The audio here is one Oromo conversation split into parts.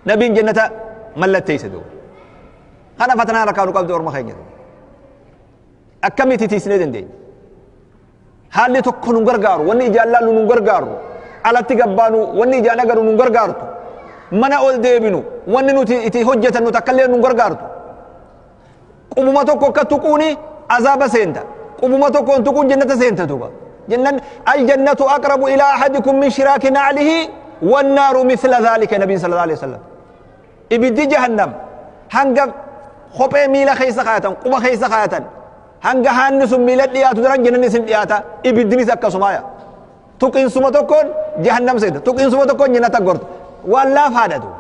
Nabiin jannata mallatteeyse duuba. Kana fatanaa harkaa nu qabdu orma keenya. Akkamitti tiisnee dandeenya? Haalli tokko nu gargaaru, wanni ijaan laallu nu gargaaru, alatti gabbaanu wanni ijaan agarru nu gargaartu, mana ol deebinu wanni nuti itti hojjetannu takkallee nu gargaartu. Qubuma tokko akka tuquuni azaaba seenta. Qubuma tokko hin tuquun jannata seenta duuba. Jannan aljannatu aqrabu ilaa ahadikum min shiraaki na'lihi wannaaru mithla dhalika nabiin sallallahu alaihi wasallam. Ibiddi jahannam hanga kophee miila keessa kaayatan, quba keessa kaayatan, hanga haanni sun miila dhiyaatu daran jannanni isin dhiyaata, ibiddinis akkasumaaya. Tuqiinsuma tokkoon jahannam seenta, tuqiinsuma tokkoon jannata gorta. Waan laafaadha duuba.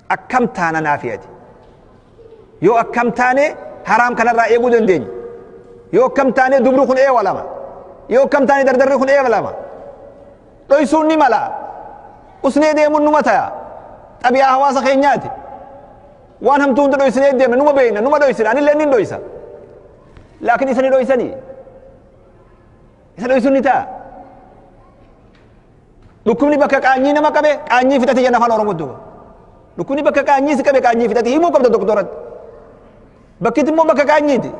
Akkam taana naafiyati. Yoo akkam taane haraam kanarraa eeguu dandeenya. Yoo akkam taane dubri kun eewa lama. Yoo akkam taane dardarri kun eewa lama. Dhoysuun ni mala. Usnee deemuun numa ta'a. Xabiyaa hawaasa keenyaati. Waan hamtuu hunda dhoysinee deemna, numa beeyna, numa dhoysina, anillee nin dhoysa. Laakiin isa ni dhoysanii. Isa dhoysuun ni ta'a. Dhukkubni bakka qaanyii nama qabe qaanyii fixate jenna afaan Oromootti duuba. Dhukkubni bakka qaanyii si qabe qaanyii fixate himuu qabda doktoratti. Bakkitti immoo bakka qaanyiiti.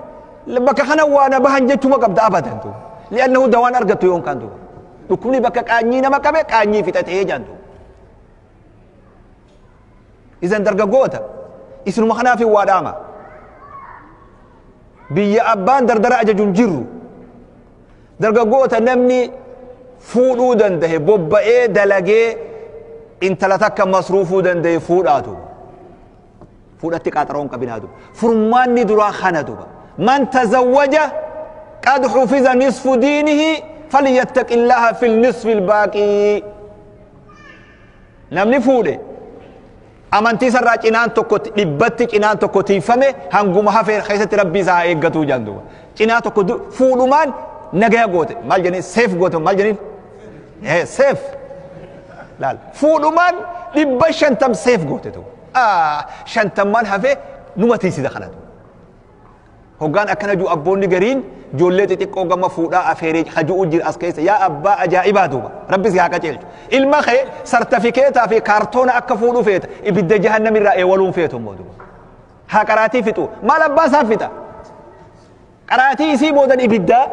Bakka kana waan bahan jechuma qabda abadan duuba. Li'annahu dawaan argattu yoon kaan duuba. Dhukkubni bakka qaanyii nama qabe qaanyii fixate jaan duuba. Isan dargaggoota isinuma kanaaf hin waadhaama. Biyya abbaan dardara ajaju hin jirru. Dargaggoota namni fuudhuu danda'e bobba'ee dalagee intala takka masruufuu danda'e fuudhaatu. Fuudhatti qaaxaroon qabinaatu. Furmaanni duraa kana duba. Man tazawwaja qad hufiza nisfu diinihi falyattaqillaha fil nisfi albaaqii. Namni fuudhe amantii sarraa cinaan tokko dhibbatti cinaan tokko tiifame hanguma hafee keessatti rabbii isaa haa eeggatuu jaan duuba. Cinaa tokko fuudhumaan nagaya goote maal jedhanii seef goote maal jedhanii seef laal fuudhumaan 500 seef goote duuba. 50 hafee numa tiisisa kana duuba. Hoggaan akkana jiru abboonni gariin ijoollee xixiqqoo gama fuudhaa afeeree haju'u jira as keessa yaa abbaa ajaa'ibaa duuba rabbi si haa qajeelchu. Ilma kee sartifikeetaa fi kaartoona akka fuudhu feeta ibidda jahannam irraa eewaluun feetu immoo duuba. Haa qaraatii fixu maal abbaa isaa fixa. Qaraatii isii boodan ibiddaa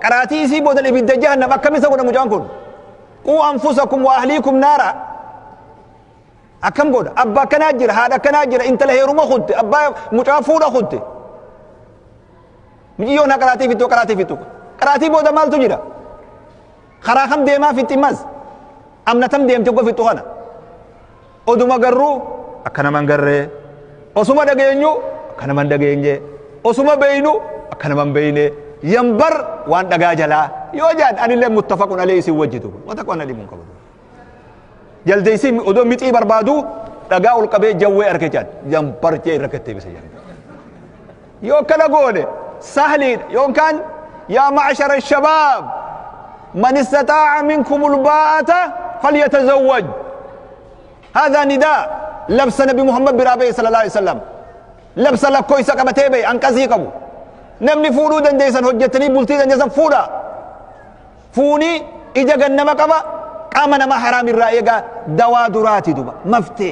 qaraatii isii boodan ibidda jahannam akkamisa godha mucaan kun. Quu anfusakum wa ahliikum naara. Akkam godha abbaa akkanaa jira haadha akkanaa jira intala heeruma kutte abbaa mucaa fuudha kutte. Miciyyoon haa qaraatii fixu qaraatii fixu. Qaraatii booda maaltu jira? Karaa kam deemaa fixi mas? Amna tam deemte gofa fixu kana? Oduma garruu akka naman garree. Osuma dhageenyu akka naman dhageenye. Osuma beeynu akka naman beeyne. Yambar waan dhagaa jalaa. Yoo jaan anillee muttafaqun alayhi isin wajjitu. Wanta kun ani mun qabatu. Jaldeessi odoo mixii barbaadu dhagaa ol qabee jawwee arge jaan. Yambar jee irra gattee bisa jaan. Yoo kana goone سهلين يوم كان يا معشر الشباب من استطاع منكم الباءة فليتزوج. هذا نداء لبس نبي محمد برابي صلى الله عليه وسلم لبس لك كويسة قبتي أنقذي قبو نمني فولو دنديسن هجتني بلتي دنديسن فولا فوني إجا جنما قبا قام نما حرام الرأيقة دوا دراتي دوبا مفتي.